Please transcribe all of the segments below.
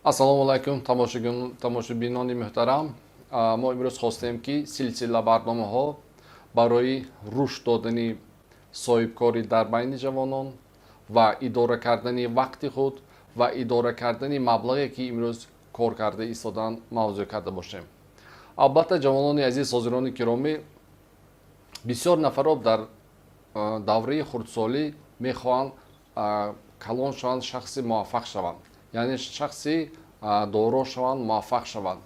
Ассалому алайкум, тамошобинони муҳтарам. Мо имрӯз хостем, ки силсила барномаҳо барои рушд додани соҳибкорӣ дар байни ҷавонон ва идора кардани вақти худ ва идора кардани маблағе, ки имрӯз кор карда истодан, мавзӯъ карда бошем. Албатта, ҷавонони азиз, ҳозирони киромӣ, бисёр нафарро дар давраи хурдсолӣ мехоҳанд калон шаванд, шахси муваффақ шаванд, яъне шахси доро шаванд, муваффақ шаванд.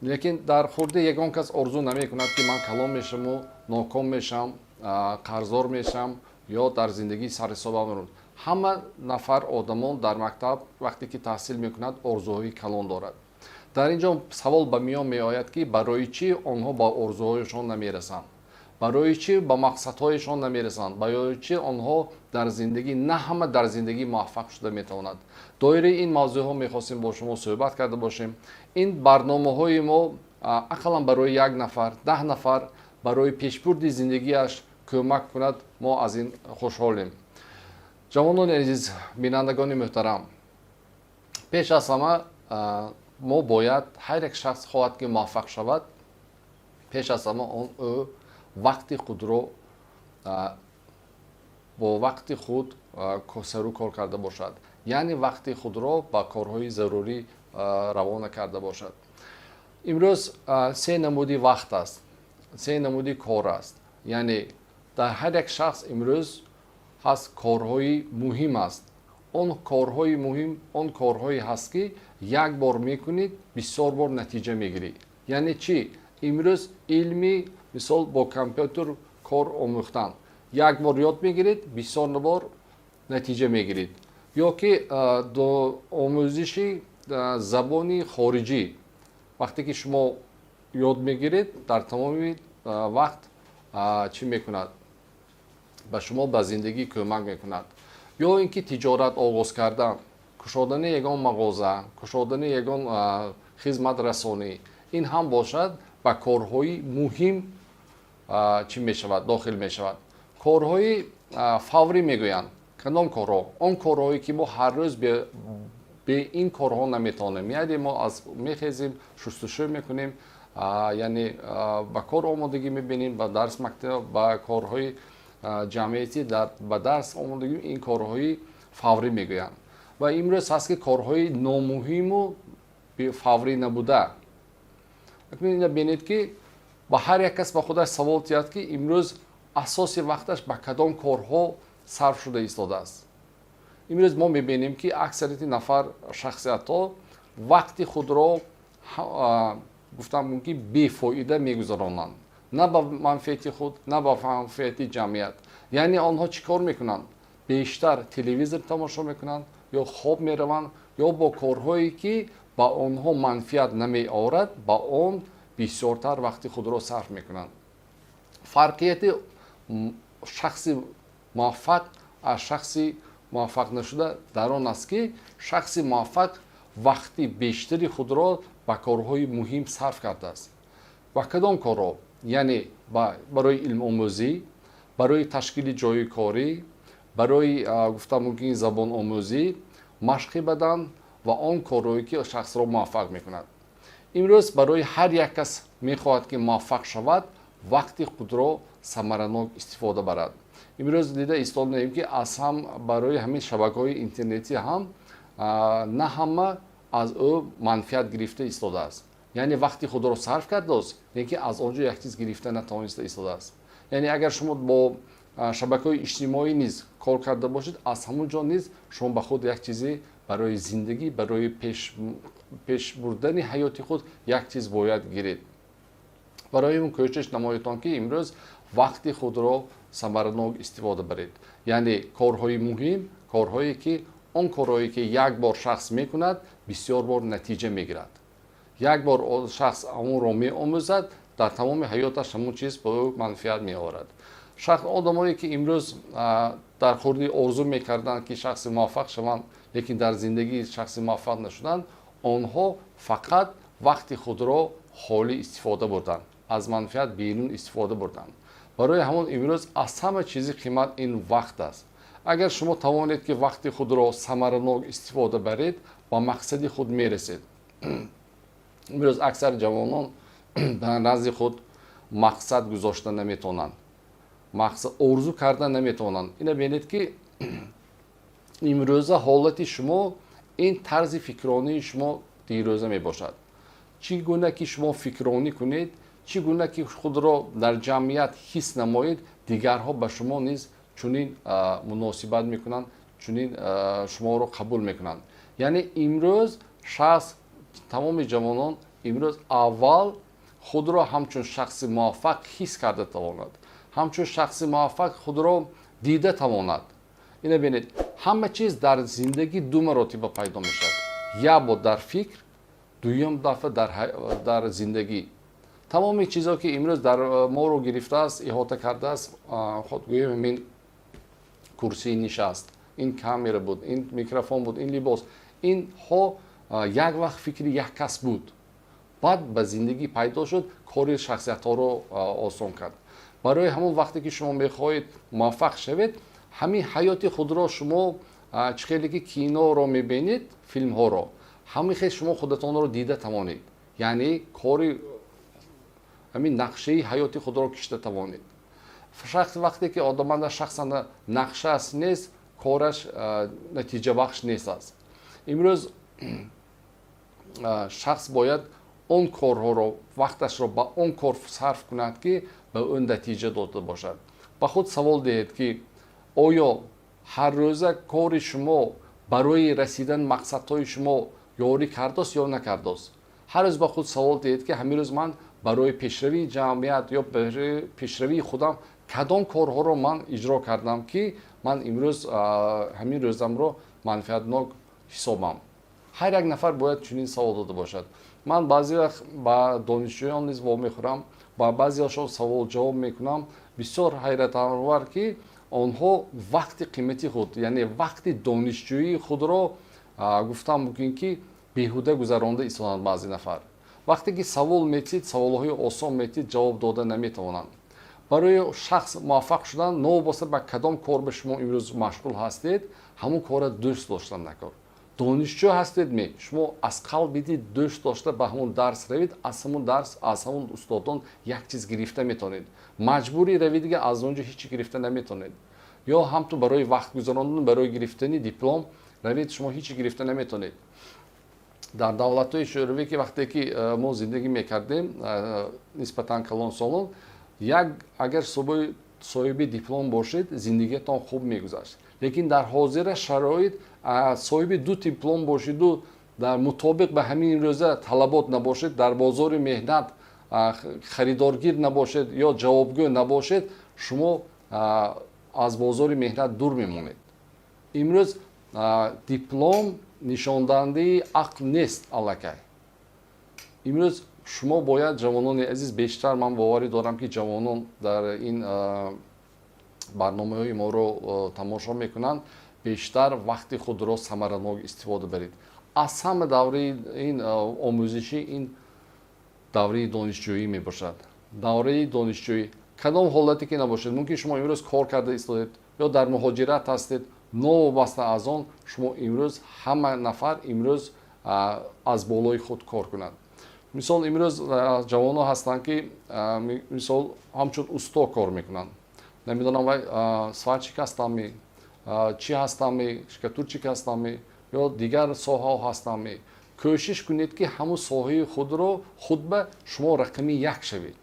Лекин дар хурдӣ ягон кас орзу намекунад, ки ман калон мешаваму ноком мешавам, қарздор мешавам ё дар зиндагӣ сарҳисобам. Ҳама нафар одамон дар мактаб вақте ки таҳсил мекунад, орзуҳои калон дорад. Дар ин ҷо савол ба миён меояд, ки барои чӣ онҳо ба орзуҳояшон намерасанд, барои чӣ ба мақсадҳояшон намерасанд, барои чӣ онҳо дар зиндагӣ, на ҳама дар зиндагӣ муваффақ шуда метавонад. Доираи ин мавзӯъҳо мехостем бо шумо суҳбат карда бошем. Ин барномаҳои мо ақаллан барои як нафар, 10 нафар барои пешбурди зиндагиаш кӯмак кунад, мо аз ин хушҳолем. Ҷавонони азиз, бинандагони муҳтарам, пеш аз ҳама мо бояд, ҳар як шахс хоҳад, ки муваффақ шавад, пеш аз ҳама он ӯ вақти худро бо вақти худ сару кор карда бошад, яъне вақти худро ба корҳои зарурӣ равона карда бошад. Имрӯз се намуди вақт аст, се намуди кор аст. Яъне дар ҳар як шахс имрӯз ҳаст корҳои муҳим аст. Он корҳои муҳим он корҳое ҳаст, ки як бор мекунед, бисёр бор натиҷа мегирӣ. Яъне чӣ? Имрӯз илми, мисол, бо компютер кор омӯхтан, як бор ёд мегиред, бисёр бор натиҷа мегиред. Ё ки омӯзиши забони хориҷӣ, вақте ки шумо ёд мегиред, дар тамоми вақт чӣ мекунад? Ба шумо ба зиндагӣ кӯмак мекунад. Ё ин ки тиҷорат оғоз кардан, кушодани ягон мағоза, кушодани ягон хизматрасонӣ, ин ҳам бошад, ба корҳои муҳим чӣ мешавад? Дохил мешавад. Корҳои фаврӣ мегӯянд кадом корҳо? Он корҳое, ки мо ҳар рӯз бе ин корҳо наметавонем. Яъне мо аз мехезем, шустушӯ мекунем, яъне ба кор омодагӣ мебинем, ба дарс, мактаб, ба корҳои ҷамъиятӣ, ба дарс омодагӣ, ин корҳои фаврӣ мегӯянд. Ва имрӯз ҳаст, ки корҳои номуҳиму фаврӣ набуда. Ина бинед, ки ба ҳар як кас ба худаш савол тиҳад, ки имрӯз асоси вақташ ба кадом корҳо сарф шуда истодааст. Имрӯз мо мебинем, ки аксарияти нафар шахсиятҳо вақти худро, гуфтам мумкин, бефоида мегузаронанд, на ба манфиати худ, на ба манфиати ҷамъият. Яъне онҳо чӣ кор мекунанд? Бештар телевизор тамошо мекунанд ё хоб мераванд, ё бо корҳое, ки ба онҳо манфиат намеорад, ба он бисёртар вақти худро сарф мекунанд. Фарқияти шахси муваффақ аз шахси муваффақ нашуда дар он аст, ки шахси муваффақ вақти бештари худро ба корҳои муҳим сарф кардааст. Ба кадом корҳо? Яъне барои илмомӯзӣ, барои ташкили ҷойи корӣ, барои, гуфта мумкин, забономӯзӣ, машқи бадан ва он корҳое, ки шахсро муваффақ мекунад. Имрӯз барои ҳар як кас мехоҳад, ки муваффақ шавад, вақти худро самаранок истифода барад. Имрӯз дида истодаем, ки аз ҳам барои ҳамин шабакаҳои интернетӣ ҳам на ҳама аз ӯ манфиат гирифта истодааст. Яъне вақти худро сарф кардааст, лекин аз он ҷо як чиз гирифта натавониста истодааст. Яъне агар шумо бо шабакаҳои иҷтимоӣ низ кор карда бошед, аз ҳамон ҷо низ шумо ба худ як чизе барои зиндагӣ, барои пешбурдани ҳаёти худ як чиз бояд гиред. Барои он кӯшиш намоедтон, ки имрӯз вақти худро самаранок истифода баред. Яъне корҳои муҳим, корҳое ки, он корҳое, ки як бор шахс мекунад, бисёр бор натиҷа мегирад. Як бор шахс онро меомӯзад, дар тамоми ҳаёташ ҳамон чиз ба ӯ манфиат меорад. Шахс, одамое, ки имрӯз дар хурдӣ орзу мекарданд, ки шахси муваффақ шаванд, лекин дар зиндагӣ шахси муваффақ нашуданд, онҳо фақат вақти худро холӣ истифода бурданд, аз манфиат берун истифода бурданд. Барои ҳамон имрӯз аз ҳама чизи қимат ин вақт аст. Агар шумо тавонед, ки вақти худро самаранок истифода баред, ба мақсади худ мерасед. Имрӯз аксар ҷавонон дар назди худ мақсад гузошта наметавонанд, мақсад орзу карда наметавонанд. Ина бинед, ки имрӯза ҳолати шумо, ин тарзи фикронии шумо дирӯза мебошад. Чӣ гуна ки шумо фикронӣ кунед, чӣ гуна ки худро дар ҷамъият ҳис намоед, дигарҳо ба шумо низ чунин муносибат мекунанд, чунин шуморо қабул мекунанд. Яъне имрӯз шахс, тамоми ҷавонон имрӯз аввал худро ҳамчун шахси муваффақ ҳис карда тавонад, ҳамчун шахси муваффақ худро дида тавонад. Ина бинед, ҳама чиз дар зиндагӣ ду маротиба пайдо мешавад: як бор дар фикр, дуюм дафъа дар зиндагӣ. Тамоми чизҳо, ки имрӯз дар моро гирифтааст, иҳота кардааст, худ гӯем, ҳамин курсии нишаст, ин камера буд, ин микрофон буд, ин либос, инҳо як вақт фикри як кас буд, баъд ба зиндагӣ пайдо шуд, кори шахсиятҳоро осон кард. Барои ҳамон вақте ки шумо мехоҳед муваффақ шавед, ҳамин ҳаёти худро шумо чӣ хеле ки киноро мебинед, филмҳоро, ҳамин хел шумо худатонро дида тавонед, яъне кори ҳамин нақшаи ҳаёти худро кишта тавонед. Шахс вақте ки одаманда шахсан нақшаас нест, кораш натиҷабахш нест аст. Имрӯз шахс бояд он корҳоро, вақташро ба он кор сарф кунад, ки ба ӯ натиҷа дода бошад. Ба худ савол диҳед, ки оё ҳаррӯза кори шумо барои расидан мақсадҳои шумо ёрӣ кардост ё накардост. Ҳар рӯз ба худ савол диҳед, ки ҳамин рӯз ман барои пешравии ҷамъият ё пешравии худам кадом корҳоро ман иҷро кардам, ки ман имрӯз ҳамин рӯзамро манфиатнок ҳисобам. Ҳар як нафар бояд чунин савол дода бошад. Ман баъзе вақт ба донишҷӯён низ вомехӯрам, ба баъзеашон савол ҷавоб мекунам. Бисёр ҳайратовар, ки онҳо вақти қимати худ, яъне вақти донишҷӯии худро, гуфтам мумкин, ки беҳуда гузаронда истоданд. Баъзе нафар вақте ки савол метид, саволҳои осон метид, ҷавоб дода наметавонанд. Барои шахс муваффақ шудан, новобаста ба кадом кор ба шумо имрӯз машғул ҳастед, ҳамон корро дӯст доштан накор. Донишҷӯ ҳастед ме, шумо аз қалби дил дӯст дошта ба ҳамон дарс равед, аз ҳамон дарс, аз ҳамон устодон як чиз гирифта метавонед. Маҷбурӣ равед, дига аз он ҷо ҳеҷ гирифта наметавонед. Ё ҳамту барои вақт гузарондан, барои гирифтани диплом равед, шумо ҳеҷ гирифта наметавонед. Дар давлатҳои шӯравӣ, ки вақте ки мо зиндагӣ мекардем, нисбатан калонсолон, як агар соҳиби диплом бошед, зиндагиятон хуб мегузашт. Лекин дар ҳозира шароит соҳиби ду диплом бошиду дар мутобиқ ба ҳамин рӯза талабот набошед, дар бозори меҳнат харидоргир набошед ё ҷавобгӯ набошед, шумо аз бозори меҳнат дур мемонед. Имрӯз диплом нишондиҳандаи ақл нест аллакай. Имрӯз шумо бояд, ҷавонони азиз, бештар ман боварӣ дорам, ки ҷавонон дар ин барномаҳои моро тамошо мекунанд, бештар вақти худро самаранок истифода баред. Аз ҳама давраи ин омӯзишӣ, ин давраи донишҷӯӣ мебошад. Давраи донишҷӯӣ, кадом ҳолате ки набошед, мумкин шумо имрӯз кор карда истодед ё дар муҳоҷират ҳастед, новобаста аз он, шумо имрӯз, ҳама нафар имрӯз аз болои худ кор кунад. Мисол, имрӯз ҷавонон ҳастанд, ки мисол ҳамчун усто кор мекунанд. Намедонам, вай сварщик ҳастами, чӣ ҳастами, штукатурщик ҳастами ё дигар соҳаҳо ҳастами, кӯшиш кунед, ки ҳамун соҳаи худро худ ба шумо рақами як шавед.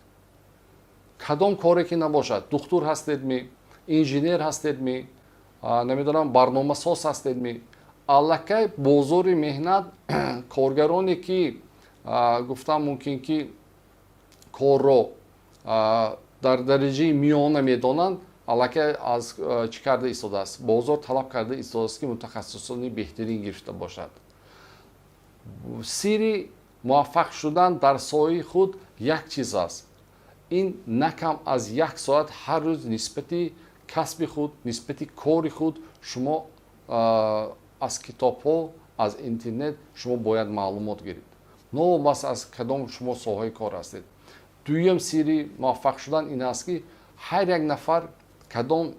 Кадом коре ки набошад, духтур ҳастедми, инженер ҳастедми, намедонам, барномасоз ҳастедми, аллакай бозори меҳнат коргароне, ки гуфтам мумкин, ки корро дар дараҷаи миёна медонанд, аллакай аз чӣ карда истодааст, бозор талаб карда истодааст, ки мутахассисони беҳтарин гирифта бошад. Сирри муваффақ шудан дар соҳаи худ як чиз аст: ин на кам аз як соат ҳар рӯз нисбати касби худ, нисбати кори худ шумо аз китобҳо, аз интернет шумо бояд маълумот гиред, новобаста аз кадом шумо соҳаи кор ҳастед. Дуюм сирри муваффақ шудан ин аст, ки ҳар як нафар кадом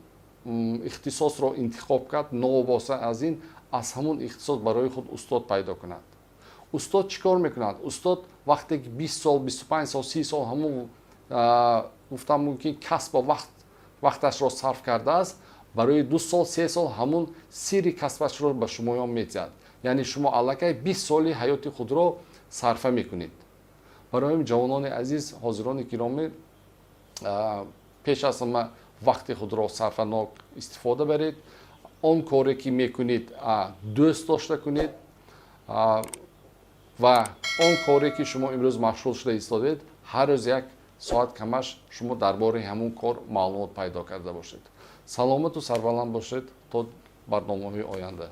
Ихтисосро интихоб кард, новобаста аз ин, аз ҳамун ихтисос барои худ устод пайдо кунад. Устод чӣ кор мекунад? Устод вақте ки 20 сол, 25 сол, 30 сол ҳамун, гуфтам мумкин, касба вақташро сарф кардааст, барои 2 сол, 3 сол ҳамун сирри касбашро ба шумоён медиҳад. Яъне шумо аллакай 20 соли ҳаёти худро сарфа мекунед. Барои ҳамин, ҷавонони азиз, ҳозирони гиромӣ, пеш аз ҳама вақти худро сарфанок истифода баред. Он коре ки мекунед, дӯст дошта кунед ва он коре ки шумо имрӯз машғул шуда истодед, ҳар рӯз як соат камаш шумо дар бораи ҳамун кор маълумот пайдо карда бошед. Саломату сарбаланд бошед то барномаҳои оянда.